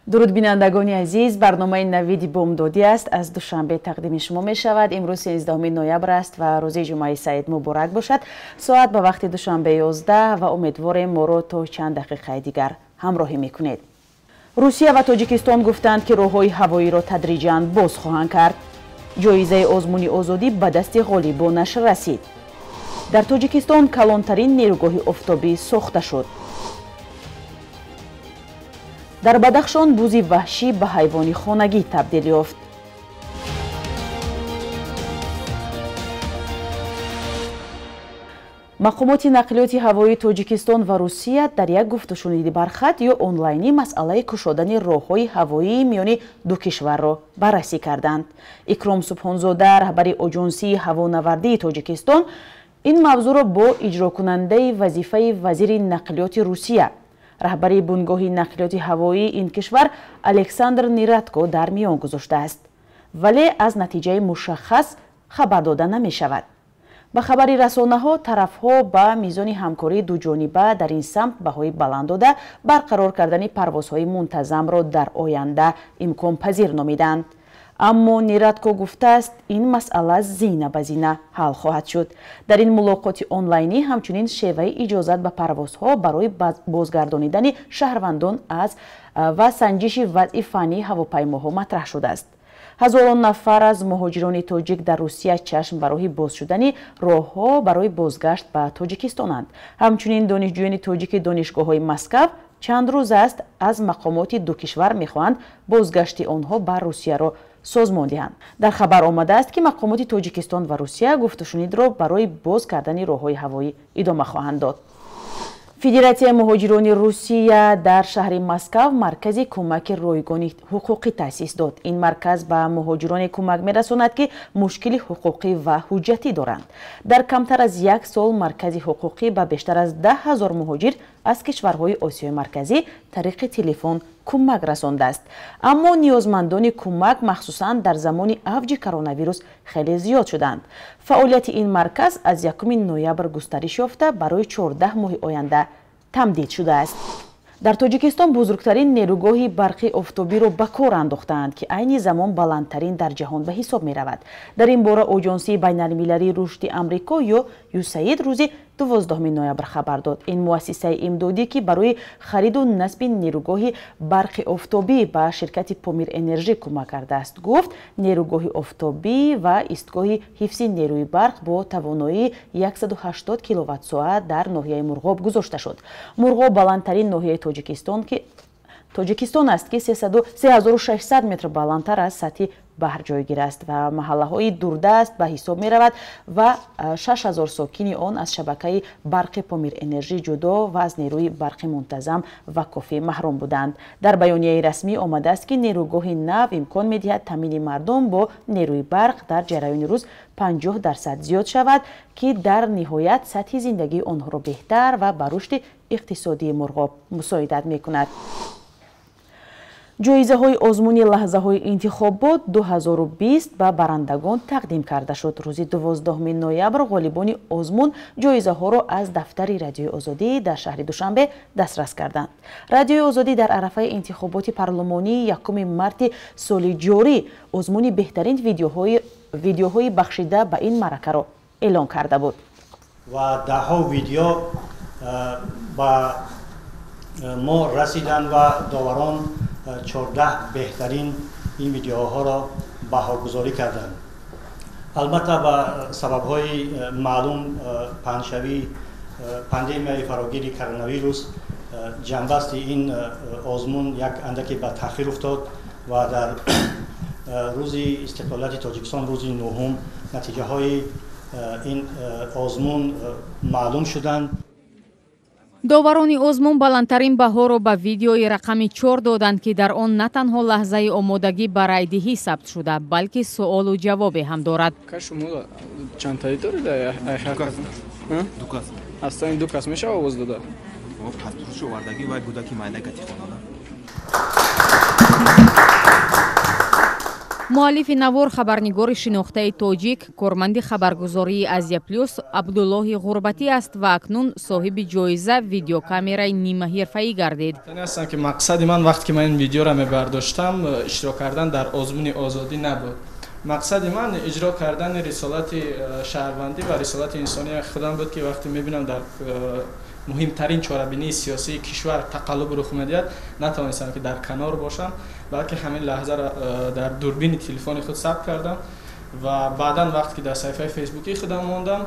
Дуруд бинандагони азиз, барномаи Навиди Бомдодӣ аст, аз Душанбе тақдими шумо мешавад. Имрӯз 13 ноябр аст ва рӯзи ҷумъаи саид муборак бошад. Соат ба вақти Душанбе 11 ва умедворем моро то чанд дақиқаи дигар ҳамроҳӣ мекунед. Русия ва Тоҷикистон гуфтанд, ки роҳҳои ҳавоиро тадриҷан боз хоҳанд кард. Ҷоизаи озмуни озодӣ ба дасти ғолибонаш расид. Дар Тоҷикистон калонтарин нерӯгоҳи офтобӣ сохта шуд. Дар Бадахшон бузи ваҳшӣ ба ҳайвони хонагӣ табдил ёфт. Мақомоти нақлиёти ҳавоии Тоҷикистон ва Русия дар як гуфтушуниди бархат ё онлайнӣ масъалаи кушодани роҳҳои ҳавоии миёни ду кишварро баррасӣ карданд. Икром Субҳонзода, раҳбари Оҷонсии ҳавонавардии Тоҷикистон, ин мавзӯъро бо иҷрокунандаи вазифаи вазири нақлиёти Русия, раҳбари бунгоҳи нақлиёти ҳавоии ин кишвар Александр Нерадко дар миён гузоштааст, вале аз натиҷаи мушаххас хабар дода намешавад. Ба хабари расонаҳо, тарафҳо ба мизони ҳамкории дуҷониба дар ин самт баҳои баланд дода, барқарор кардани парвозҳои мунтазамро дар оянда имконпазир номиданд. Аммо Нерадко гуфтааст, ин масъала зина ба зина ҳал хоҳад шуд. Дар ин мулоқоти онлайнӣ ҳамчунин шеваи иҷозат ба парвозҳо барои бозгардонидани шаҳрвандон аз ва санҷиши вазъи фаннии ҳавопаймоҳо матраҳ шудааст. Ҳазорон нафар аз муҳоҷирони тоҷик дар Русия чашм ба роҳи боз шудани роҳҳо барои бозгашт ба Тоҷикистонанд. Ҳамчунин донишҷӯёни тоҷики донишгоҳҳои Москав чанд рӯз аст аз мақомоти ду кишвар мехоҳанд бозгашти онҳо ба Русияро созмон диҳанд. Дар хабар омадааст, ки мақомоти Тоҷикистон ва Русия гуфтушунидро барои боз кардани роҳҳои ҳавоӣ идома хоҳанд дод. Федератсияи муҳоҷирони Русия дар шаҳри Москав маркази кӯмаки ройгони ҳуқуқӣ таъсис дод. Ин марказ ба муҳоҷироне кӯмак мерасонад, ки мушкили ҳуқуқӣ ва ҳуҷҷатӣ доранд. Дар камтар аз як сол маркази ҳуқуқӣ ба бештар аз 10 000 муҳоҷир аз кишварҳои Осиёи Марказӣ тариқи телефон кӯмак расондааст. Аммо ниёзмандони кӯмак махсусан дар замони авҷи коронавирус хеле зиёд шуданд. Фаъолияти ин марказ аз 1 ноябр густариш ёфта, барои 14 моҳи оянда тамдид шудааст. Дар Тоҷикистон бузургтарин нерӯгоҳи барқи офтобиро ба кор андохтаанд, ки айни замон баландтарин дар ҷаҳон ба ҳисоб меравад. Дар ин бора Оҷонсии байналмилалии рушди Амрико ё ЮСАИД рӯзи 12 ноябр хабар дод. Ин муассисаи имдодӣ, ки барои хариду насби нерӯгоҳи барқи офтобӣ ба ширкати Помир Энержӣ кӯмак кардааст, гуфт, нерӯгоҳи офтобӣ ва истгоҳи ҳифзи нерӯи барқ бо тавоноии 180 киловатт-соат дар ноҳияи Мурғоб гузошта шуд. Мурғоб баландтарин ноҳияи Тоҷикистон аст, ки 3600 метр баландтар аз сатҳи баҳр ҷойгир аст ва маҳаллаҳои дурдаст ба ҳисоб меравад ва 6000 сокини он аз шабакаи барқи Помир Энержӣ ҷудо ва аз нерӯи барқи мунтазам ва кофӣ маҳрум буданд. Дар баёнияи расмӣ омадааст, ки нерӯгоҳи нав имкон медиҳад таъмини мардум бо нерӯи барқ дар ҷараёни рӯз 50% зиёд шавад, ки дар ниҳоят сатҳи зиндагии онҳоро беҳтар ва ба рушди иқтисодии Мурғоб мусоидат мекунад. Ҷоизаҳои озмуни лаҳзаҳои интихобот 2020 ба барандагон тақдим карда шуд. Рӯзи 12 ноябр ғолибони озмун ҷоизаҳоро аз дафтари Радиои Озодӣ дар шаҳри Душанбе дастрас карданд. Радиои Озодӣ дар арафаи интихоботи парлумонии 1 марти соли ҷорӣ озмуни беҳтарин видеоҳои бахшида ба ин маъракаро эълон карда буд. Ва даҳҳо видео ба мо расиданд ва доварон 14 беҳтарин ин видеоҳоро баҳогузорӣ карданд. Албатта, ба сабабҳои маълум, паҳншавии пандемияи фарогири коронавирус, ҷанбасти ин озмун як андаке ба таъхир уфтод ва дар рӯзи истиқлолияти Тоҷикистон, рӯзи 9-ум, натиҷаҳои ин озмун маълум шуданд. Доварони озмун баландтарин баҳоро ба видеои рақами 4 доданд, ки дар он на танҳо лаҳзаи омодагӣ ба райдиҳӣ сабт шуда, балки суолу ҷавобе ҳам дорад. Чандтаи доред? Астани ду кас мешава овоз дода? Овардагӣ вай буда, ки майда кати хонада. Муаллифи навор хабарнигори шинохтаи тоҷик, корманди хабаргузории Азия Плюс Абдуллоҳи Ғурбатӣ аст ва акнун соҳиби ҷоиза видеокамераи нимаҳирфаӣ гардид. Ҳастам ки мақсади ман вақте ки ман ин видеоро мебардоштам, иштирок кардан дар озмуни озодӣ набуд. Мақсади ман иҷро кардани рисолати шаҳрвандӣ ва рисолати инсонии худам буд, ки вақте мебинам дар муҳимтарин чорабинии сиёсии кишвар тақаллуб рух медиҳад, натавонистам ки дар канор бошам, балки ҳамин лаҳзаро дар дурбини телефони худ сабт кардам ва баъдан вақте ки дар саҳифаи фейсбукии худам мондам,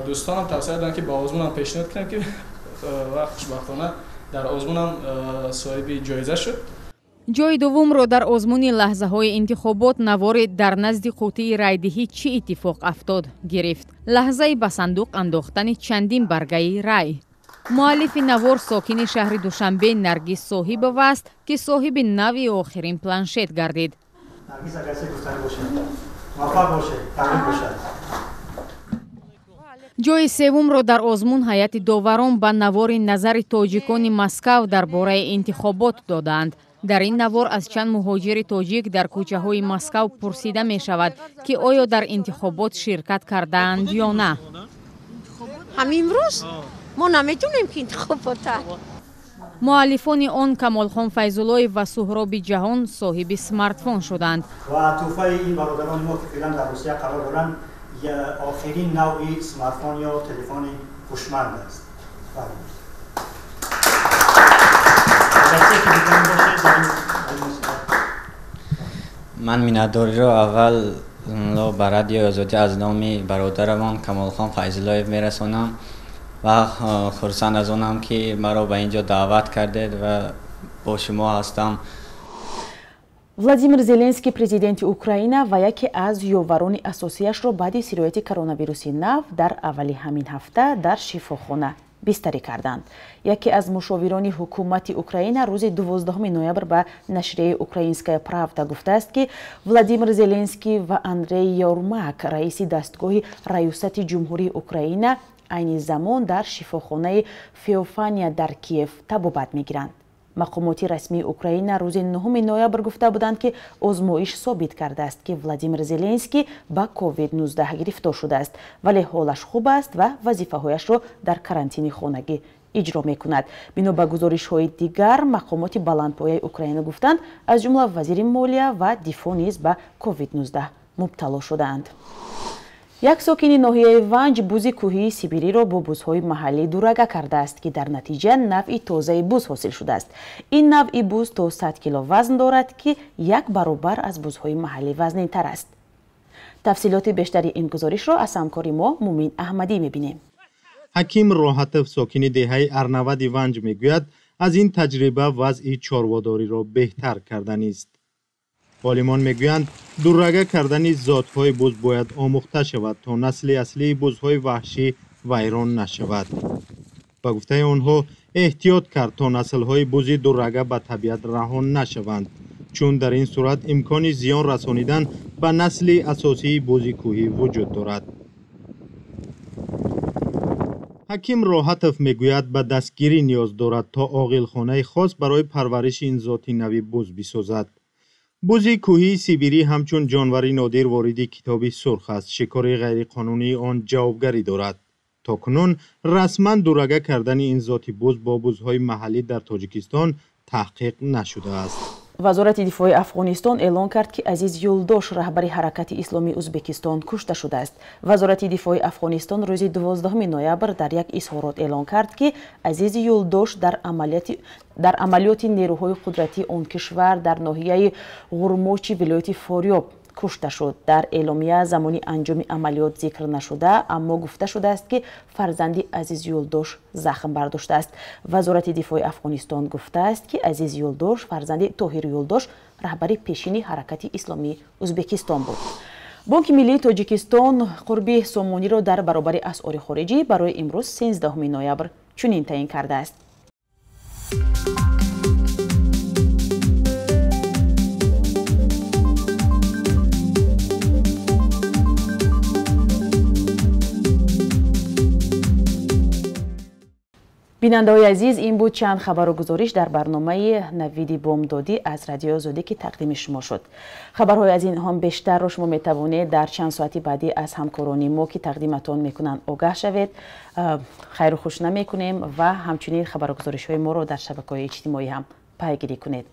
дӯстонам тавсия доданд, ки ба озмунам пешниҳод кунам, ки ва хушбахтона дар озмунам соҳиби ҷоиза шуд. Ҷои дуввумро дар озмуни лаҳзаҳои интихобот навори дар назди қутии райдиҳӣ чӣ иттифоқ афтод гирифт. Лаҳзаи ба сандуқ андохтани чандин баргаи рай. Муаллифи навор сокини шаҳри Душанбе Наргиз Соҳибова аст, ки соҳиби нави охирин планшет гардид. Наргиз, агар се гуфтанӣ бошад, муваффақ бошед, табрик бошад. Ҷои севумро дар озмун ҳайати доварон ба навори назари тоҷикони Москав дар бораи интихобот додаанд. Дар ин навор аз чанд муҳоҷири тоҷик дар кӯчаҳои Москав пурсида мешавад, ки оё дар интихобот ширкат кардаанд ё на. Ҳамин рӯз мо наметонем ки интихобота. Муаллифони он Камолхон Файзуллоев ва Суҳроби Ҷаҳон соҳиби смартфон шуданд. Ва тӯҳфаи ин бародарони мо, ки феълан дар Русия қарор доранд, охирин навъи смартфон ё телефони ҳушманд аст. Ман миннатдориро аввал ба Радиои Озодӣ аз номи бародарамон Камолхон Файзуллоев мерасонам ва хурсанд аз онам, ки маро ба ин ҷо даъват кардед ва бо шумо ҳастам. Владимир Зеленский, президенти Украина ва яке аз ёварони асосияшро баъди сирояти коронавируси нав дар аввали ҳамин ҳафта дар шифохона бистарӣ карданд. Яке аз мушовирони ҳукумати Украина рӯзи 12 ноябр ба нашрияи «Украинская правда» гуфтааст, ки Владимир Зеленский ва Андрей Ёрмак, раиси дастгоҳи раёсати ҷумҳурии Украина, айни замон дар шифохонаи Феофания дар Киев табобат мегиранд. Мақомоти расмии Украина рӯзи 9 ноябр гуфта буданд, ки озмоиш собит кардааст, ки Владимир Зеленский ба COVID-19 гирифтор шудааст, вале ҳолаш хуб аст ва вазифаҳояшро дар карантини хонагӣ иҷро мекунад. Бино ба гузоришҳои дигар, мақомоти баландпояи Украина гуфтанд, аз ҷумла вазири молия ва дифоъ низ ба COVID-19 мубтало шудаанд. Як сокини ноҳияи Ванҷ бузи кӯҳии Сибириро бо бузҳои маҳаллӣ дурага кардааст, ки дар натиҷа навъи тозаи буз ҳосил шудааст. Ин навъи буз то 100 кило вазн дорад, ки як баробар аз бузҳои маҳаллӣ вазнинтар аст. Тафсилоти бештари ин гузоришро аз ҳамкори мо Мумин Аҳмадӣ мебинем. Ҳаким Роҳатов, сокини деҳаи Арнавади Ванҷ, мегӯяд, аз ин таҷриба вазъи чорводориро беҳтар карданист. Олимон мегӯянд, дуррага кардани зотҳои буз бояд омӯхта шавад, то насли аслии бузҳои ваҳшӣ вайрон нашавад. Ба гуфтаи онҳо, эҳтиёт кард, то наслҳои бузи дуррага ба табиат раҳон нашаванд, чун дар ин сурат имкони зиён расонидан ба насли асосии бузи кӯҳӣ вуҷуд дорад. Ҳаким Роҳатов мегӯяд, ба дастгирӣ ниёз дорад, то оғилхонаи хос барои парвариши ин зоти нави буз бисозад. Бузи кӯҳии Сибирӣ ҳамчун ҷонвари нодир вориди Китоби сурх аст. Шикори ғайриқонунии он ҷавобгарӣ дорад. То кунун расман дурага кардани ин зоти буз бо бузҳои маҳаллӣ дар Тоҷикистон таҳқиқ нашудааст. Вазорати дифои Афғонистон эълон кард, ки Азиз Юлдош, раҳбари ҳаракати исломии Ӯзбекистон, кушта шудааст. Вазорати дифои Афғонистон рӯзи 12 ноябр дар як изҳорот эълон кард, ки Азиз Юлдош дар амалиёти нерӯҳои қудратии он кишвар дар ноҳияи Ғурмочи вилояти Форёб кушта шуд. Дар эъломия замони анҷоми амалиёт зикр нашуда, аммо гуфта шудааст, ки фарзанди Азиз Юлдош захм бардоштааст. Вазорати дифои Афғонистон гуфтааст, ки Азиз Юлдош фарзанди Тоҳир Юлдош, раҳбари пешини ҳаракати исломии Ӯзбекистон буд. Бонки миллии Тоҷикистон қурби сомониро дар баробари асъори хориҷӣ барои имрӯз 13 ноябр чунин таъин кардааст. Бинандаҳои азиз, ин буд чанд хабару гузориш дар барномаи Навиди бомдодӣ аз Радиои Озодӣ, ки тақдими шумо шуд. Хабарҳои аз ин ҳам бештарро шумо метавонед дар чанд соати баъдӣ аз ҳамкорони мо, ки тақдиматон мекунанд, огаҳ шавед. Хайру хуш намекунем ва ҳамчунин хабару гузоришҳои моро дар шабакаҳои иҷтимоӣ ҳам пайгирӣ кунед.